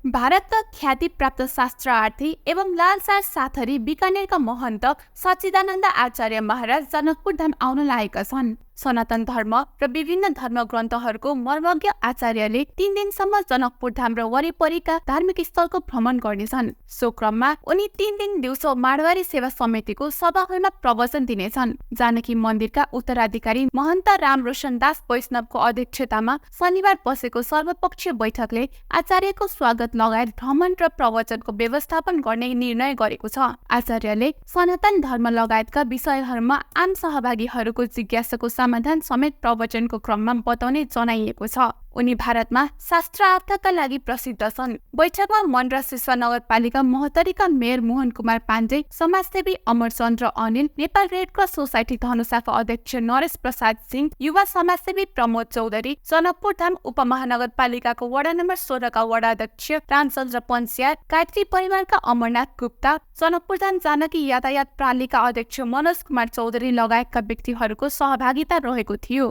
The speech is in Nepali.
भारतका ख्याति प्राप्त शास्त्रार्थी एवं लालसार साथरी बीकानेरका महन्त सचिदानन्द आचार्य महाराज जनकपुरधाम आउन लागेका छन्। सनातन धर्म र विभिन्न धर्म ग्रन्थहरूको मर्मज्ञ आचार्यले 3 दिनसम्म जनकपुरधाम र वरिपरिका धार्मिक स्थलको भ्रमण गर्नेछन्। सो क्रममा उनी 3 दिन दिउँसो माडवारी सेवा समितिको सभा हलमा प्रवचन दिनेछन्। जानकी मन्दिरका उत्तराधिकारी महन्त रामरोशन दास वैष्णवको अध्यक्षतामा शनिबार बसेको सर्वपक्षीय बैठकले आचार्यको स्वागत लगायत भ्रमण र प्रवचनको व्यवस्थापन गर्ने निर्णय गरेको छ। आचार्यले सनातन धर्म लगायतका विषयहरूमा आम सहभागीहरूको जिज्ञासाको समाधान समेत प्रवचनको क्रममा बताउने जनाइएको छ। उनी भारतमा शास्त्रार्थका लागि प्रसिद्ध छन्। बैठकमा मन र शिशु नगरपालिका महोत्तरीका मेयर मोहन कुमार पाण्डे, समाजसेवी Amarchandra Anil, Nepal red cross society धनुषाका अध्यक्ष नरेश प्रसाद सिंह, युवा समाजसेवी प्रमोद चौधरी, जनकपुरधाम उपमहानगरपालिकाको वडा नम्बर 16 का वडा अध्यक्ष रामचन्द्र पन्स्यार, गायत्री परिवारका अमरनाथ गुप्ता, जनकपुरधाम जानकी यातायात प्रणालीका अध्यक्ष मनोज कुमार चौधरी लगायतका व्यक्तिहरूको सहभागिता रहेको थियो।